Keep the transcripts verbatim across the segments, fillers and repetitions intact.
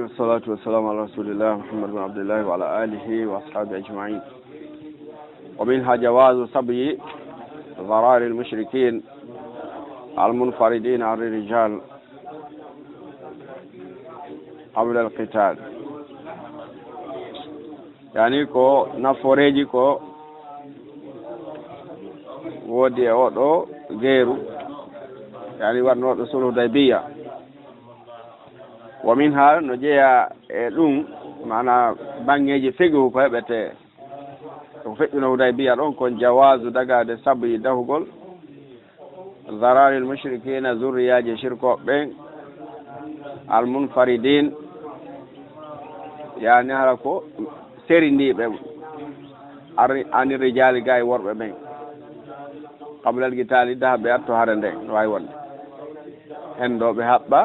الصلاة والسلام على رسول الله محمد بن عبد الله وعلى آله وأصحابه أجمعين. ومنها جواز سبي ذراري المشركين المنفردين عن الرجال قبل القتال. Yani ko nafooreeji ko woodi e oɗo geeru, yani waɗnooɗo sulhu Hudaybiya. Wa minha, no jeyaa e ɗum, maana banngeeji fiqhu ko heɓetee. Ko feƴƴuno Hudaybiya ɗon kon jawaazu dagaade sabi dahugol ذراري المشركين zurriyaaji sirkooɓe ɓen, المنفردين, yani hara ko serindiiɓe, عن الرجال ga e worɓe ɓen, قبل القتال daha ɓe atto hare nden, no waawi wonde. Hen ɗo ɓe haɓɓa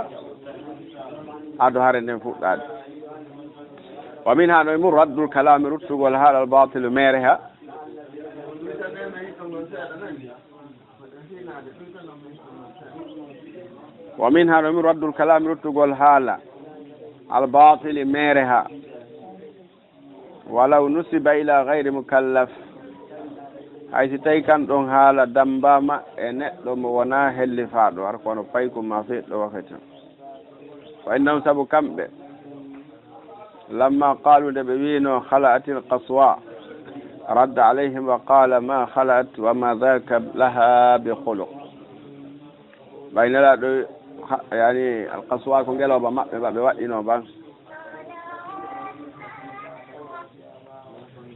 ado hare nden fuɗɗaade. Wa minha, no e mum, رد الكلام ruttugol haala الباطل meere ha. Wa minha, no e mum, رد الكلام ruttugol haala الباطل meere ha. ولو نسب إلى غير مكلف. Hay si tawi kan ɗon haala dammbaama e neɗɗo mo wonaa hellifaaɗo, hara ko wano paykun maa feeɗɗo wakkati on. فإنهم, sabu kamɓe, لما قالوا, nde ɓe wiino, خلعت القصواء, رد عليهم وقال ما خلعت وما ذاك لها بخلق. Ɓay Nelaaɗo, ha, yani, Alkaswa ko ngelooba maɓɓe ba ɓe waɗɗinoo ban.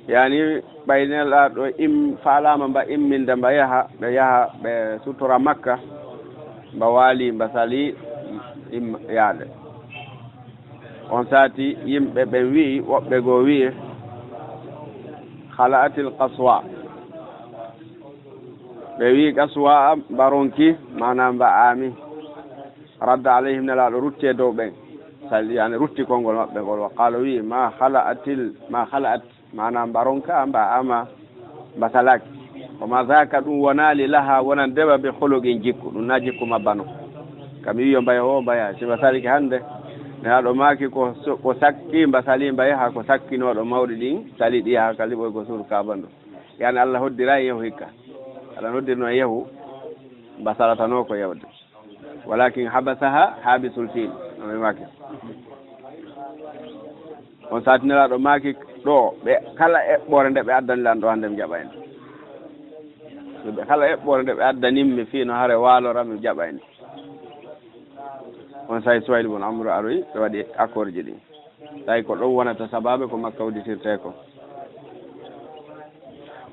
Yani, ɓay Nelaaɗo im-, faalaama mba imminde mba yaha, ɓe yaha, ɓe sutora Makka, mba waali, mba sali im-, yaade. On saati yimɓe ɓen wi'i, woɓɓe goo wi'i, خلعت القصواء. Ɓe wi'i, Qaswa mba ronki, maanaam mba aami. رد عليهم, Nelaaɗo rutti e dow ɓen. Sali, yani, rutti konngol maɓɓe ngol. وقال, wi'i, ما خلعت ال-، ما خلعت, maanaam mba ronka, mba aama, mba salaaki. وما ذاك, ɗum wonaali, لها, wonande mba, بخلق, jikku. Ɗum na jikku mabba non. Kam wi'i yo mba yahu, mba yaha. Si mba salike hannde, Nelaaɗo maaki ko so-, ko sakki mba sali mba yaha, ko sakkinooɗo mawɗi ɗin sali ɗi yaha ka liɓoygol suudu Kaaba ndu. Yani, Allah hoddira en yahu hikka. Allah noddirno en yahu, mba salatanoo ko yawde. ولكن حبسها حابس الفيل. No ɓe maaki. On saati Nelaaɗo maaki ɗo, ɓe kala eɓɓoore nde ɓe addani lan ɗo hannde, mi jaɓay nde. Ɓe kala eɓɓoore nde ɓe addanin mi fii no hare waalora, mi jaɓay nde. On saati Suwayl bun Amru aroyi, ɓe waɗi accord ji ɗin. Tawi ko ɗum wonata sababu ko Makka udditirtee ko.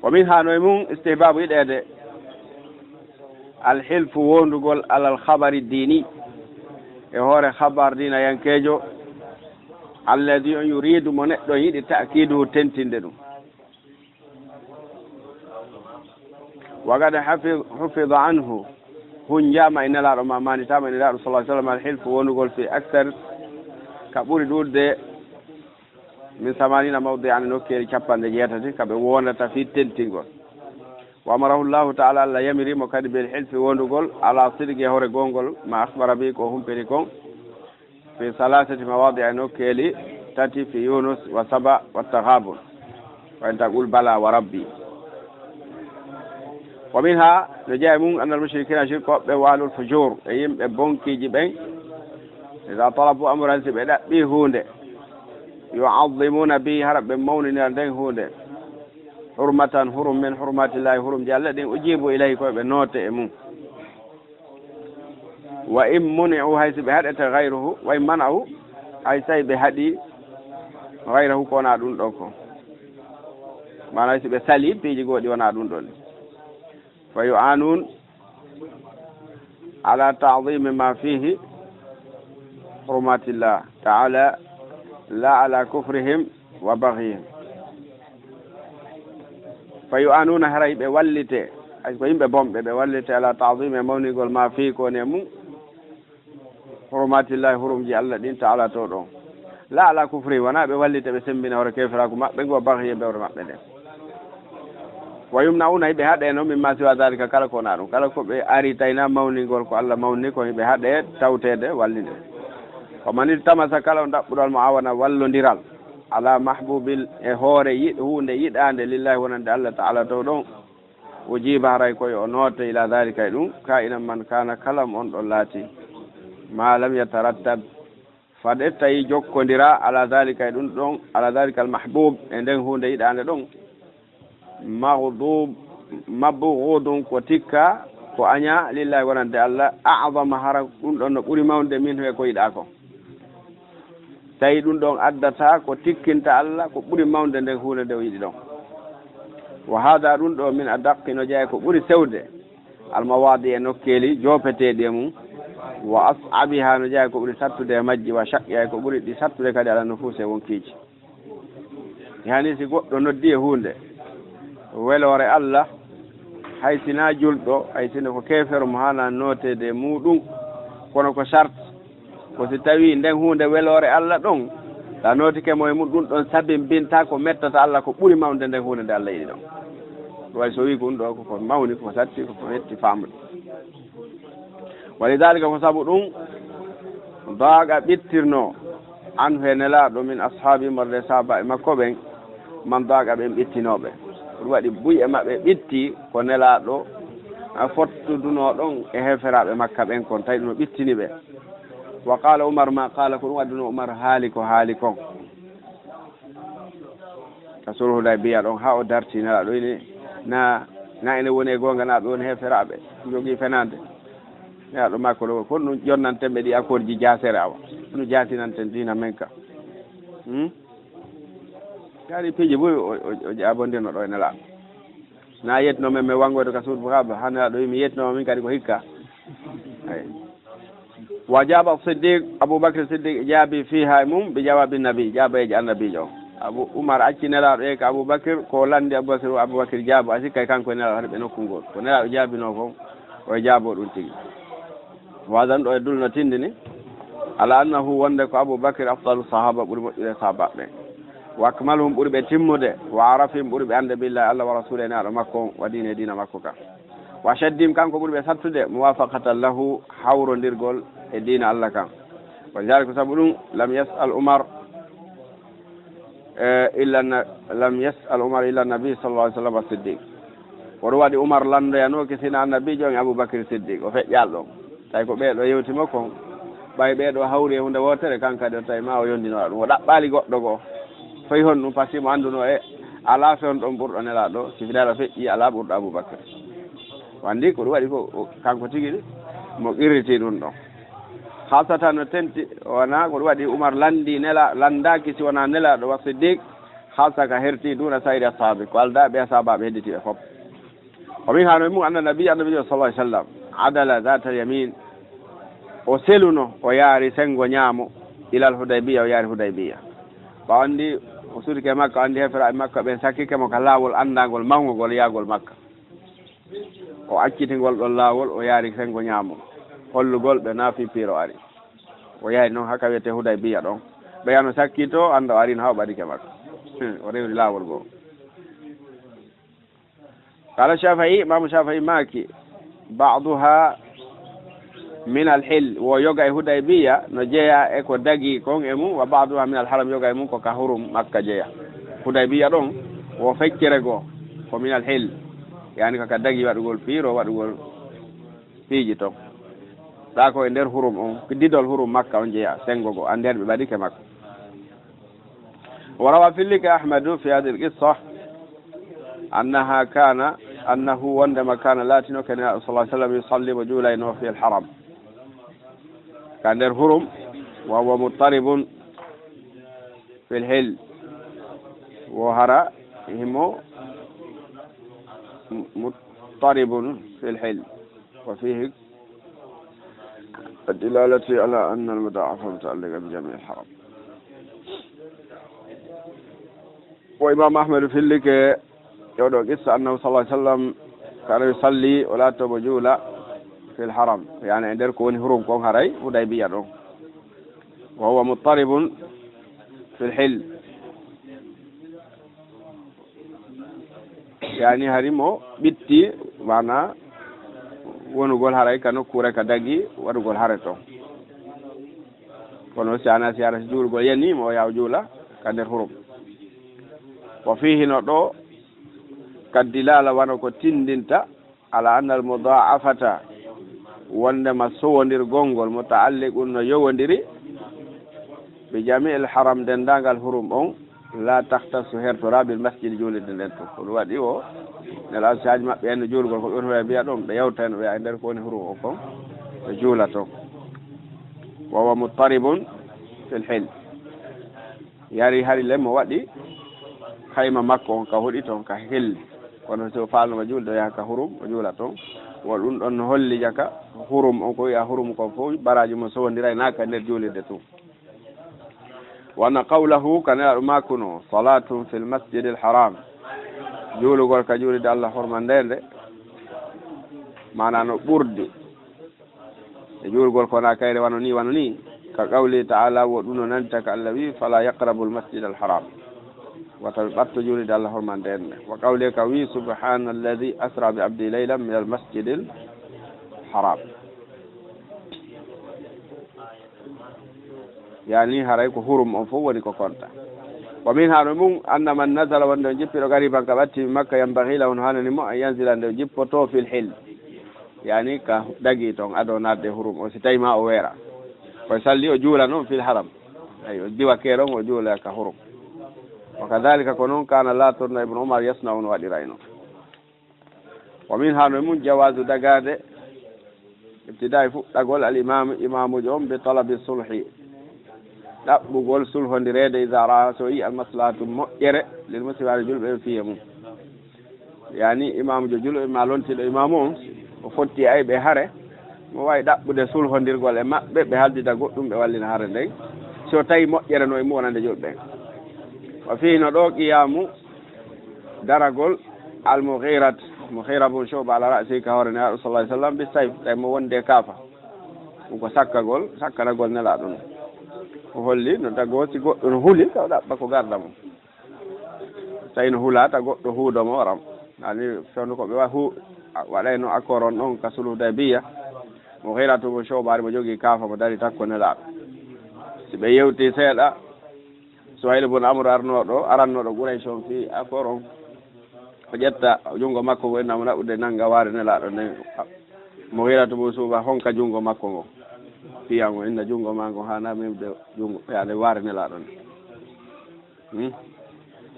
Wa minha, no e mum, istihbaabu yiɗeede, الحلف wondugol, على الخبر الديني, e hoore khabar diinayankeejo, الذي on يريد mo neɗɗo yiɗi تأكيده tentinde ɗum. وقد حفظ، حفظ عنه, hunjaama e Nelaaɗo, ma maanitaama e Nelaaɗo صلى الله عليه وسلم, الحلف wondugol في أكثر, ka ɓuri ɗuuɗde, من ثمانين موضعا, e nokkeeli cappanɗe jeetati, ka ɓe wondata fii tentingol. وأمره الله تعالى, Allah yamiri mo kadi, بالحلف wondugol, على الصدق e hoore goongol, ما أخبر به ko humpini kon, في ثلاثة مواضع, e nokkeeli tati, في يونس وسبأ والتغابن, wa in taqul bala wa rabbi. Wa minha, no jeyaa e mum, أن المشركين, sirkooɓe, وأهل الفجور, e yimɓe bonkiiji ɓen, إذا طلبوا أمرا, si ɓe ɗaɓɓii huunde, يعظمون به, hara ɓe mawninira nden huunde, حرمة, hurum من حرمات الله, hurumji Allah ɗin, أجيبوا إليه, ko ɓe noote e mum. وإن منعوا, hay si ɓe haɗete, غيره, وإن منعوا, hay si ɓe haɗi, غيره, ko wonaa ɗum ɗoo ko. Maanaa, hay si ɓe salii piiji goo ɗi wonaa ɗum ɗon. فيعانون على تعظيم ما فيه حرمات الله تعالى لا على كفرهم وبغيهم. فيعانون, haray ɓe wallite, hay ko yimɓe bonɓe, ɓe wallite, على تعظيم, e mawningol, ما فيه, ko woni e mum, حرمات الله, hurumji Allah ɗin, تعالى, to ɗon. لا على كفرهم, wonaa ɓe wallite ɓe semmbina hoore keeferaaku maɓɓe ngu, وبغيهم, bewre maɓɓe nden. ويمنعون, hiɓe haɗee non, مما سوى ذلك, kala ko wonaa ɗum, kala ko ɓe ari tawi na mawningol ko Allah mawni ko, hiɓe haɗee tawteede wallinde. Wa man iltamasa, kala on ɗaɓɓuɗo, al mu'awana, wallondiral, ala mahbubin, e hoore yiɗ-, huunde yiɗaande, lillahi, wonande Allah ta'ala taw ɗon, ujiba, haray ko yo o noote, ila dhalika, e ɗum, ka'inan man kana, kala mo on ɗon laati, ma lam yatarattab, fade tawi jokkondira, ala dhalika, e ɗum ɗon, ala dhalika al mahbub, e nden huunde yiɗaande ɗon, maghdub, mabghudun, ko tikka, ko aña, lillahi, wonande Allah, a'zama, hara ɗum ɗon no ɓuri mawnude, minhu, e ko yiɗaa ko. Tawi ɗum ɗon addata ko tikkinta Allah, ko ɓuri mawnude nden huunde nde o yiɗi ɗon. Wa hada, ɗum ɗo, min adaqqi, no jeyaa ko ɓuri sewde, al mawadi, e nokkeeli joopeteeɗi e mum, wa as'abiha, no jeyaa ko ɓuri sattude e majji, wa shaqqiha, ko ɓuri ɗi sattude kadi, ala nufusi, e wonkiiji. Yani si goɗɗo noddi e huunde, weloore Allah, hay si na julɗo, hay si ko keefero, mo haana nooteede e muuɗum, kono ko sart, ko si tawi nden huunde weloore Allah ɗon, ta nootike mo e mum, ɗum ɗon sabimbinta ko mettata Allah ko ɓuri mawnude nden huunde nde Allah yiɗi ɗon. Ɗum waɗi so wii ko ɗum ɗo ko, ko mawni, ko satti, ko metti faamude. Walidhalika, ko sabu ɗum, daaqa, ɓittirno, anhu, e Nelaaɗo, min ashaabi, morde sahaabaaɓe makko ɓen, man daaqa, ɓen ɓittinooɓe. Ɗum waɗi buy e maɓɓe ɓitti ko Nelaaɗo, a, fottudunoo ɗon e heeferaaɓe Makka ɓen kon, tawi ɗum no ɓittini ɓe. Wa qaala Umar ma qaala, ko ɗum waɗduno Umar haali ko haali kon. Ka sulhu Hudaybiya ɗon, haa o darti Nelaaɗo, ini na, na ene woni e goonga, na ɓe woni heeferaaɓe, jogii fenaande. Nelaaɗo makko ɗo, ko ɗum jonnanten ɓe ɗi accord ji jaasere awa. Ɗum jaatinanten diina men ka. Hmm? Yaari piiji buy o, o, o jaabondirno ɗo e Nelaaɗo. Na yetno men, men wangoyto ka suudu Kaaba, haa Nelaaɗo wi mi yetno min kadi ko hikka. Ay. Wa jaaba Siddiq, Abu Bakr Siddiq jaabi fiha e mum bi jawaabi Nabi, jaabeeje Annabiijo. Abu Umar acci Nelaaɗo e ka Abu Bakr, ko landi Abu Bakr, Abu Bakr jaabo, a sikkay kanko e Nelaaɗo haɗi ɓe nokku ngol. Ko Nelaaɗo jaabinoo kon, o e jaabo ɗum tigi. Wa hadan ɗo e dulno tindini, ala annahu, wonde ko Abu Bakr afdalu sahaba, ɓuri moƴƴude sahaba ɓen. Wa akmaluhum, ɓuri ɓe timmude, wa arafihim, ɓuri ɓe annde billahi, Allah wa rasuli, e Nelaaɗo makko on, wa diine, diina makko ka. Wa ashaddihim, kanko ɓuri ɓe sattude, muwafaqatan lahu, hawrondirgol e diina Allah kan. Wa lidhalika, ko sabu ɗum, lam yas'al Umar, e, illa na-, lam yas'al Umar illa Nabi sallallahu alaihi wasallam wa Siddiq. Ko ɗum waɗi Umar lanndoyanooki sina Annabiijo on e Abu Bakr Siddiq, o feƴƴaali ɗon. Tawi ko ɓee ɗoo yewti mo kon, ɓay ɓee ɗoo hawri e huunde wootere, kan kadi o tawi ma o yondinora ɗum. O ɗaɓɓaali goɗɗo goo. Fay honɗum, par ce que mo annduno e alaa fewndo ɗon ɓurɗo Nelaaɗo, si finaa o feƴƴi alaa ɓurɗo Abu Bakr. O anndi ko ɗum waɗi ko, o, kanko tigi mo qirriti ɗum ɗon. Haasatan no tenti, wonaa ko ɗum waɗi Umar lanndi Nela-, lanndaaki si wonaa Nelaaɗo wa Siddiq, haasa ka herti duna saa'iri ashaabi, ko aldaa ɓe asaabaaɓe hedditiiɓe fof. O min haano e mum anna Nabi, Annabi sallallahu alaihi wasallam, adala zata yamin, o seluno, o yaari senngo ñaamo, ilal Hudaybiya, o yaari Hudaybiya. Ɓaawo anndi o suuti ka Makka, o anndi heeferaaɓe Makka ɓen sakkike mo ka laawol anndangol mawngol yaagol Makka. O acciti ngol ɗon laawol, o yaari senngo ñaamo, hollugol ɓe na fii piiro ari. O yahi non haa ka wiyetee Hudaybiya ɗon. Ɓe yano sakkito, annda o ari no haa o ɓadike Makka. Hmm, o rewri laawol goo. Qala Shafi'i, Imaamu Shafi'i maaki, ba'duha min al-hil, wo yoga e Hudaybiya no jeyaa e ko dagi kon e mum, wa ba'duha min al-haram, yoga e mum ko ka hurum Makka jeyaa. Hudaybiya ɗon wo feccere goo, ko min al-hil, yani ko ka dagi waɗugol piiro, waɗugol piiji ton. Ɗa ko e nder hurum on, didol hurum Makka on jeyaa, senngo goo, anndi ɓe ɓadike Makka. وروى في اللقاء أحمد في هذه القصة أنها كان، أنه wondema كان laatino ke Nelaaɗo صلى الله عليه وسلم يصلي mo juulayno في الحرم. Ka nder hurum, وهو مضطرب في الحل. Wo hara himo مضطرب في الحل. وفيه الدلالة على أن المضاعفة متعلقة بجميع الحرم. Ko Imam Ahmad fillike e oɗo qissa, أنه صلى الله عليه وسلم كان يصلي, o laatoo mo juula, في الحرم, yani e nder ko woni hurum kon haray Hudaybiya ɗon. وهو مضطرب في الحل. Yani hari mo ɓitti, maana wonugol haray ka nokkuure ka dagi waɗugol hare ton. Kono si ana si ara si juulgol yanii mo, o yaha o juula ka nder hurum. Wa fiihi, no ɗo, kad dilaala, wano ko tindinta, ala anna al mudaafata, wondema sowondirgol ngol, mutaalliqun, no yowondiri, bi jamiil haram, denndaangal hurum on, la takhtassu, hertora, bil masjid, juulirde nden tun. Ko ɗum waɗi o, Nelaaɗo, si haaji maɓɓe en no juulgol, ko ɓe woni hoya mbiya ɗon, ɓe yawta en, ɓe wi'a e nder ko woni hurum on kon, ɓe juula ton. Wa huwa muttaribun fil hil. Yari hari le mo waɗi hayma makko on ka hoɗi ton ka helli. Kono si o faalno mo juulde, o yaha ka hurum, o juula ton. Wa ɗum ɗon no holli jaka hurum on, ko wi'a hurum kon fof, baraaji mo sowondiray na ka nder juulirde tun. Wa anna qawlahu, ka Nelaaɗo maakuno, salatun fil masjidil haram, juulugol ka juulirde Allah hormandeende, maana no ɓurdi e juulgol ko na kayre wano ni, wano ni, ka qawli ta'ala, wo ɗum no nanta ka Allah wi, fala yaqrabu al masjid al haram, wata ɓe ɓatto juulirde Allah hormandeende. Wa qawli ka wi, subhana alladhi asra bi abdi laylan min al masjidil haram. Yani haray ko hurum on fof woni ko konta. Wa minha, no mum, anna man nazala, wonde on jippiɗo gariban ka ɓatti min Makka, yambaghi lahu, no hanani mo, an yanzila, nde o jippoto, fil hil, yani ka dagi ton, ado naatde hurum o, si tawi ma o weera. Koye salli o juula noon fil haram. Ay, o diwa keeron, o juula ka hurum. Wa kadhalika, ko noon, kana laatorno Ibnu Umar yasna'u, no waɗirayno. Wa minha, no e mum, jawaazu, dagaade, ibtida'i, fuɗɗagol, al imaamu, imaamujo on, bi talabi sulhi, ɗaɓɓugol sulhondireede, iza ra'a, so yi al maslahatu, moƴƴere, lil muslimin, julɓe ɓen, fiye mum. Yani imaamujo julɓe ma lontiiɗo imaamu on, o fotti ay ɓe hare, mo wawi ɗaɓɓude sulhondirgol e maɓɓe, ɓe haldida goɗɗum, ɓe wallina hare nden, so tawi moƴƴere no e mum wonande julɓe ɓen. Wa fihi, no ɗo, qiyamu, daragol, al Mughirat, Mughira bun Shu'ba, ala ra'si, ka hoore Nelaaɗo sallallahu alaihi wasallam, bi sayf, tawi mo wonde kaafa. Ɗum ko sakkagol, sakkanagol Nelaaɗo non. O holli no dago si goɗɗo no huli, taw ɗaɓɓa ko garda mum. Tawi no hulaata goɗɗo huudo mo waram. Ani fewndo ko ɓe wa-, hu-, waɗayno accord on ɗon ka sulhu Hudaybiya. Mughiratu bun Shu'ba ari mo jogii kaafa mo dari takko Nelaaɗo. Si ɓe yewti seeɗa, Suhayl bun Amr arnooɗo, arannooɗo Quraysh on fii accord on, o ƴetta junngo makko ngo, inna mo naɓude nannga waare Nelaaɗo nden. Mughiratu bun Shu'ba honka junngo makko ngo. Piya ngo, inna junngo ma ngo haana memde junngo, yaade waare Nelaaɗo nden. Hmm?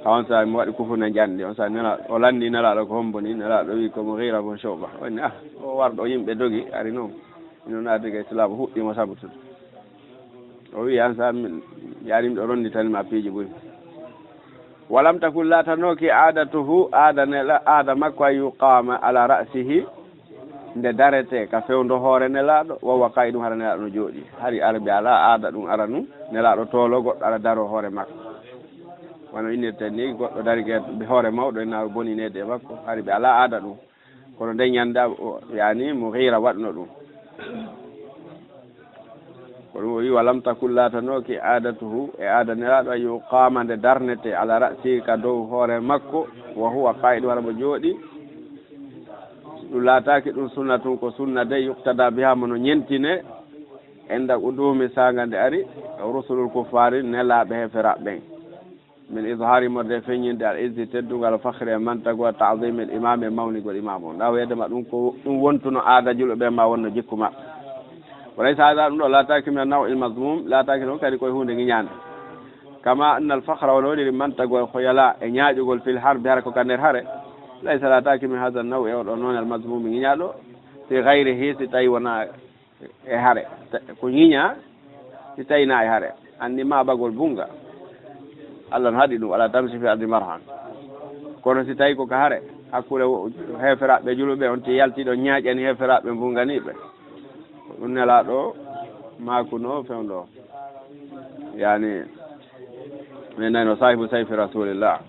Ha on saa'i mo waɗi kufune njanndi, on saa'i Nelaaɗo, o lanndi Nelaaɗo ko hombo ni, Nelaaɗo wi ko Mughira bun Shu'ba. O inni, ah, o warɗo yimɓe dogi, ari noon. Ino naati ka Islaam, huɓɓi mo sabutude. O wi, an sa min, yaani miɗo ronnditani ma piiji buy. Walam takun, laatanooki, aadatuhu, aada nela-, aada makko, an yuqaama ala ra'sihi, nde darete ka fewndo hoore Nelaaɗo, wa huwa qaa'idun, hara Nelaaɗo no jooɗii. Hari Arabi alaa aada ɗum ara nun, Nelaaɗo toolo, goɗɗo ara daro hoore makko. Wano innirten ni, goɗɗo dari e hoore mawɗo, e naaru boni neede e makko, hari ɓe alaa aada ɗum. Kono nden ñande, o, yaani, Mughira waɗno ɗum. Ko ɗum o wi, walam takun, laatanooki, aadatuhu, e aada Nelaaɗo, an yuqaama, nde darnete, ala ra'si, ka dow hoore makko, wa huwa qaa'idun, hara mo jooɗii. Ɗum laataaki ɗum sunnatun, ko sunna de, yuqtada biha, mo no ñentine, inda quduumi, saanga nde ari, rusulul kuffaari, nelaaɓe heeferaaɓe ɓen. Min izhaari, morde feññinde, al izzi, teddungal, fakhri, e mantagu, wa ta'zimi, al imaami, e mawnigol imaamu. Nda weedema ɗum ko ɗum wontuno aada julɓe ɓe, ma wonno jikku maɓɓe. Wa laysa haadha, ɗum ɗo laataaki, min an-naw'il mazmuum, laataaki noon kadi koye huunde ŋiñaande. Kama anna al-fakhra, wano woniri mantagu, wal khuyala, e ñaaƴugol, fil harbi, hara ko ka nder hare, laysa, laataaki, min haadha an-naw'i, e oɗo noone, al-mazmuumi, ŋiñaaɗo, fi ghayrihi, si tawi wona e hare. Ta-, ko ŋiña si tawi na e hare. Anndi maabagol bunnga, Allah no haɗi ɗum, wala tamshi fil ardi marhan. Kono si tawi ko ka hare, hakkunde wo-, heeferaaɓe julɓe, on ti yaltiiɗo ñaaƴani heeferaaɓe, bunnganiiɓe. Ko ɗum Nelaaɗo maakuno fewndo. Yaani, min nayno saahibu sayfi Rasulillah.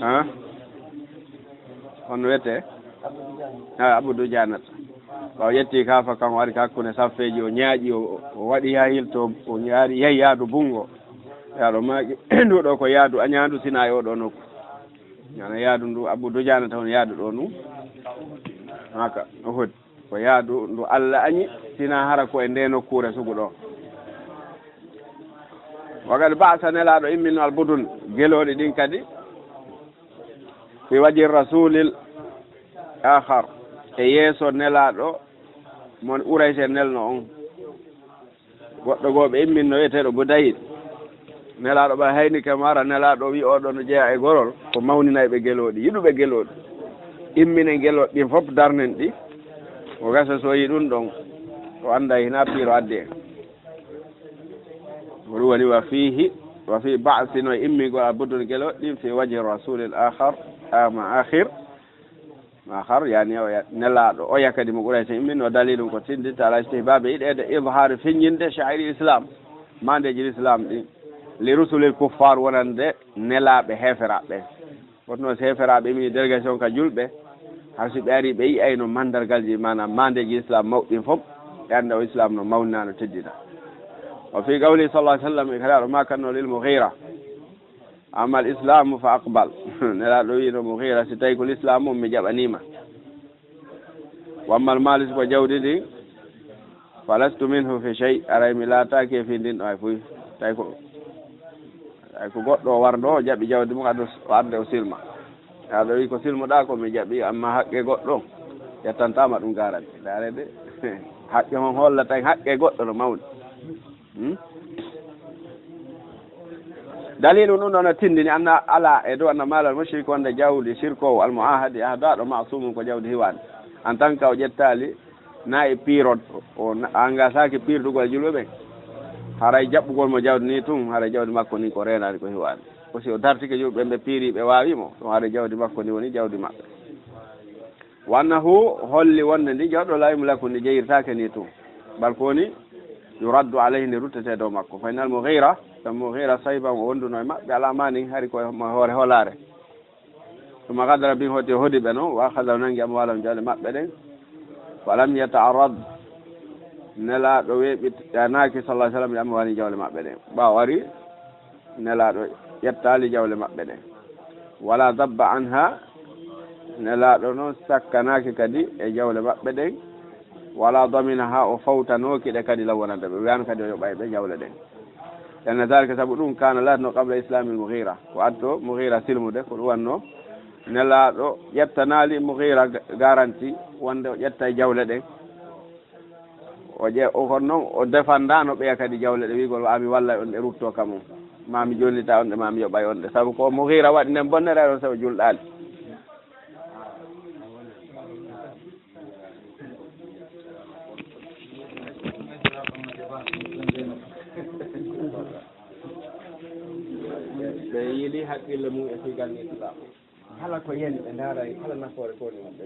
Ha? On wiyete? Ha, Abu Dujaanata. Ɓaawo yetti kaafa kan, o ari ka hakkunde saffeeji, o ñaaƴi, o, o waɗi yaa hilto, o yaari, yahi yaadu bunngo. Yaado maaki, ndu ɗo ko yaadu añaandu, sina e oo ɗoo nokku. Yana yaadu ndu Abu Dujaanata on yaadu ɗoo ndu. Haka, Uhud. Ko yaadu ndu Allah añi, sina hara ko e ndee nokkuure sugu ɗoo. Wa qad ba'asa, Nelaaɗo imminno, al budun, gelooɗi ɗin kadi, fi wajhi rasulil akhar, e yeeso Nelaaɗo mo Quraysh en nelno on. Goɗɗo goo ɓe imminno wi'eteeɗo Budayl. Nelaaɗo ɓay haynike mo ara, Nelaaɗo wi'i oo ɗoo no jeyaa e gorol, ko mawninayɓe gelooɗi, yiɗuɓe gelooɗi. Imminen gelooɗi ɗin fof, darnen ɗi. O gasa so yi ɗum ɗon, o annday hinaa piiro addi en. Ko ɗum woni wa fiihi, wa fii ba'si, no immingol al budun gelooɗi ɗin, fii wajhi rasulil akhar, ama akhir, akhar, yani o ya-, Nelaaɗo oya kadi mo Quraysh en imminno, dalilun ko tindinta ala istihbaabi, yiɗeede, idhaari, feññinde, sha'airi islam, maandeeji l'islam ɗin, li rusulil kuffar, wonande nelaaɓe heeferaaɓe. Wonno si heeferaaɓe immini délégation ka julɓe, hay si ɓe ari ɓe yi'ayno mandargalji, maanaam maandeeji islam mawɗin fof, ɓe annda o islam no mawninaa, no teddinaa. Wa fii qawli sallallahu alaihi wasallam, e kala ɗo makanno lil Mughira, amal islamu fa aqbal. Nelaaɗo wi'ino Mughira, si tawi ko l'islam on, mi jaɓaniima. Wa ammal maalu, si ko jawdi ndi, falastu minhu fi shay, aray mi laataaki e fii ndin ɗo hay fuy. Tawi ko, tawi ko goɗɗo o warndo, o jaɓi jawdi mum, ado, o arde o silma. Aɗo wi ko silmuɗaa ko mi jaɓi, amma haqqe goɗɗo, yettantaama ɗum garanti. Ndaare de, haqqe on hollata en haqqe goɗɗo no mawni. Hmm? Dalilu ɗum ɗon no tindini anna ala e dow anna maalal mushrik, wonde jawdi sirkoowo, al muahadi, ahdaaɗo, ma'sumun, ko jawdi hiwaandi. En tant que o ƴettaali na e piirod, o na-, angasaaki piirdugol e julɓe ɓen. Haray jaɓɓugol mo jawdi ni tun, haray jawdi makko ni ko reenaani, ko hiwaandi. Ko si o dartike julɓe ɓen ɓe piiri, ɓe waawi mo, ɗum haray jawdi makko ni woni jawdi maɓɓe. Wa annahu, holli wonde ndi jawdi la yumlaku, ndi jeyirtaake ni tun. Bal ko woni, yuraddu alayhi, ndi ruttete dow makko. Fa innal Mughira, sabu Mughira sahiba, o wonduno e maɓɓe, ala mani, hari ko mo hoore holaare. Summa ghadara bihim, hooti o hodi ɓe non, wa akhadha, o nangi, amwalahum, jawle maɓɓe ɗen. Falam yata'arrad, Nelaaɗo weeɓitanaaki, sallallahu alaihi wasallam, li amwalihim, jawle maɓɓe ɗen. Ɓaawo ari, Nelaaɗo ƴettaali jawle maɓɓe ɗen. Wala dabba anha, Nelaaɗo non sakkanaaki kadi e jawle maɓɓe ɗen. Wala daminaha, o fawtanooki ɗe kadi law wonande ɓe. Wi'aano kadi o yoɓay ɓe jawle ɗen. Li'anna dhalika, sabu ɗum, kana laatno qabla islamil Mughira. Ko addo Mughira silmude, ko ɗum wanno Nelaaɗo ƴettanaali Mughira ga-, garanti wonde o ƴettay jawle ɗen. O ƴe-, o kon non, o defandaano ɓeya kadi jawle ɗe, wi'gol, "Wa mi wallay on ɗe, rutto ka mum. Ma mi jonnita on ɗe, ma mi yoɓay on ɗe." Sabu ko Mughira waɗi nden bonnere, on sabu julɗaali. Ɓe yiili haqqille mum e figal ni tuɗa. Kala ko yani, ɓe ndaaray kala nafoore ko woni maɓɓe.